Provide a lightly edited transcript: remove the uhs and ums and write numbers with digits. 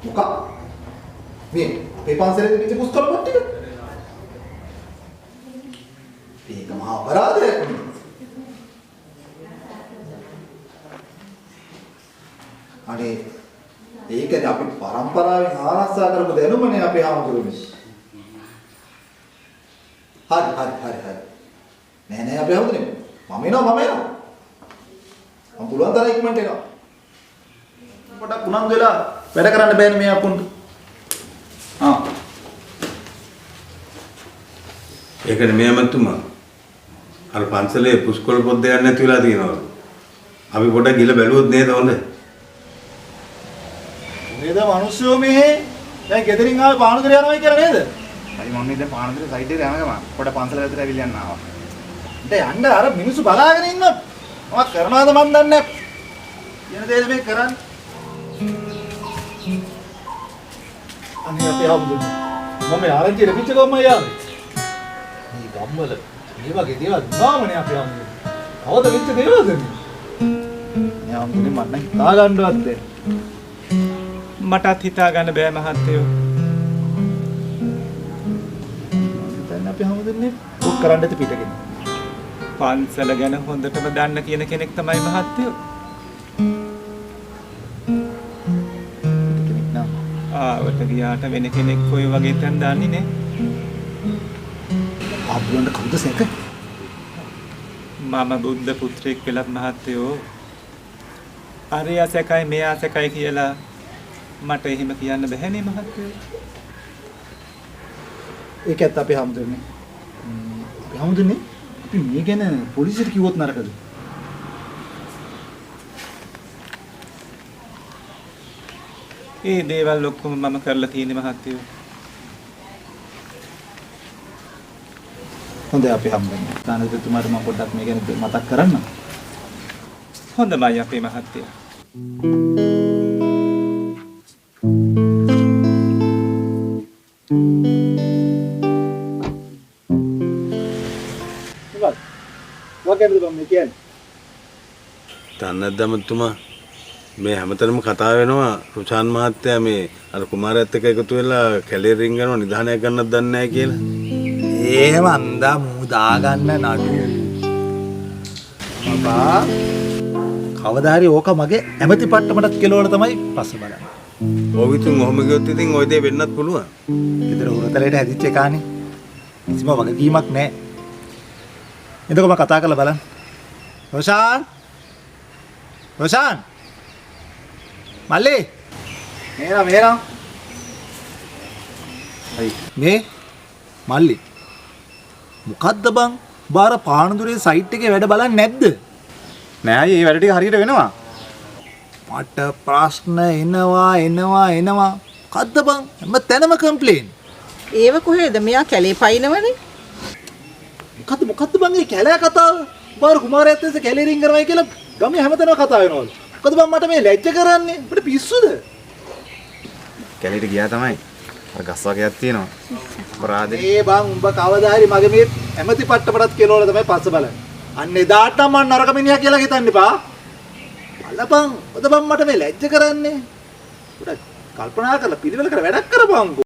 මොකක්? මේ අපේ පන්සලේ තිබිච්ච පුස්කොළ පොත් ටික. මේක මහා අපරාධයක් නේ. අනේ ඒකනේ අපි පරම්පරාවෙන් ආරක්ෂා කරපු දැනුමනේ අපේ හාමුදුරුවනේ. හරි හරි හරි හරි. නෑ නෑ අපේ හාමුදුරුවනේ. මම එනවා මම එනවා. මම පුළුවන් තරම් ඉක්මනට එනවා. පොඩක් උනන්දු වෙලා වැඩ කරන්න බෑනේ මේ අපුන්ට. ආ ඒකනේ මේ ඇමතුමා අර පන්සලේ පුස්කොළ පොත් දෙයක් නැති වෙලා තියෙනවලු. අපි පොඩක් ගිහලා බැලුවොත් නේද හොඳ? නේද මිනිස්සු මෙහෙ දැන් ගෙදරින් ආවේ පානුදර යනවා කියලා නේද? හරි මම මේ දැන් පානුදර සයිඩ් එකට යන ගමන් පොඩ පන්සල පැත්තට ඇවිල්ලා යන්න ආවා. දැන් යන්න අර මිනිස්සු බලාගෙන ඉන්නවා. මොකක් කරනවද මන් දන්නේ නැහැ. කියන දේද මේ කරන්නේ. අනේ අපේ හම්බුනේ. මම මේ ආරංචි ලැබිච්ච ගමන්මයි ආවේ. මේ ගම්වල මේ වගේ දේවල් නාමනේ අපේ හම්බුනේ. කවද වෙච්ච දේවල්ද මේ? මේ හම්බුනේ මට නම් හිතා ගන්නවත් බැහැ. මටත් හිතා ගන්න බෑ මහත්තයෝ. මං හිතන්නේ අපි හම්බුනේ ඔක් කරන්න ඇති පිටගෙන. පන්සල ගැන හොඳටම දන්න කියන කෙනෙක් තමයි මහත්තයෝ. කෙනෙක් නම් ආවට ගියාට වෙන කෙනෙක් කොයි වගේ තැන් දන්නේ නේ. ආබුලන්ට කවුද සැක? මම බුද්ධ පුත්‍රයෙක් වෙලත් මහත්තයෝ අරයා සැකයි මෙයා සැකයි කියලා මට එහෙම කියන්න බැහැනේ මහත්තයෝ. ඒක ඇත්ත අපේ හම්බුනේ. අපි හම්බුනේ අපි මේ ගැන පොලිසියට කිව්වොත් නරකද? ඒ දේවල් ඔක්කොම මම කරලා තියෙන්නේ මහත්තයෝ. හොඳයි අපි හම්බුනේ. තානාපතිතුමාට මම පොඩ්ඩක් මේ ගැන මතක් කරන්න. හොඳමයි අපේ මහත්තයා. මොකක්ද? මොකක්ද බං මේ කියන්නේ? දන්නේ නැද්ද ඇමතුමා මේ හැමතැනම කතා වෙනවා රුචාන් මහත්තයා මේ අර කුමාරයාත් එක්ක එකතු වෙලා කැලේ රින්ගනවා නිධානයක් ගන්නත් දන්නේ නැහැ කියලා. ඒ වන්දා මූ දාගන්න නඩු. බබා කවදා හරි ඕක මගේ ඇමති පට්ටමටත් කෙලවල තමයි පස්ස බලන්නේ. ඔව් ඉතින් ඔහොම ගියොත් ඉතින් ওই දේ වෙන්නත් පුළුවන්. ගෙදර හුරතලයට හැදිච්ච එකානේ. කිසිම වගකීමක් නැහැ. එතකොට මම කතා කරලා බලන්න. රොෂාන් රොෂාන් මල්ලි මේરા මේરા මේ මල්ලි මොකද්ද බං බාර පානදුරේ සයිට් එකේ වැඩ බලන්නේ නැද්ද? නෑ අයියේ මේ වැඩ ටික හරියට වෙනවා. මට ප්‍රශ්න එනවා එනවා එනවා. මොකද්ද බං හැම තැනම කම්ප්ලේන්. ඒව කොහෙද මෙයා කැලේ පයින්නවනේ. මොකද්ද මොකද්ද බං මේ කැලෑ කතාව? බාර කුමාරයාත් එක්ක කැලේ රින් කරනවා කියලා ගමේ හැමතැනම කතා වෙනවලු. මොකද බං මට මේ ලැජ්ජ කරන්නේ? අපිට පිස්සුද? කැලේට ගියා තමයි. අර ගස් වගේක් තියෙනවා. අපරාධේ. ඒ බං උඹ කවදා හරි මගේ මේ ඇමති පට්ටපටත් කෙලවල තමයි පස්ස බලන්නේ. අන්න එදාට නම් මං නරක මිනිහා කියලා හිතන්න එපා. බලපන් ඔද බං මට මේ ලැජ්ජ කරන්නේ. පොඩක් කල්පනා කරලා පිළිවෙල කර වැඩක් කරපන්කෝ.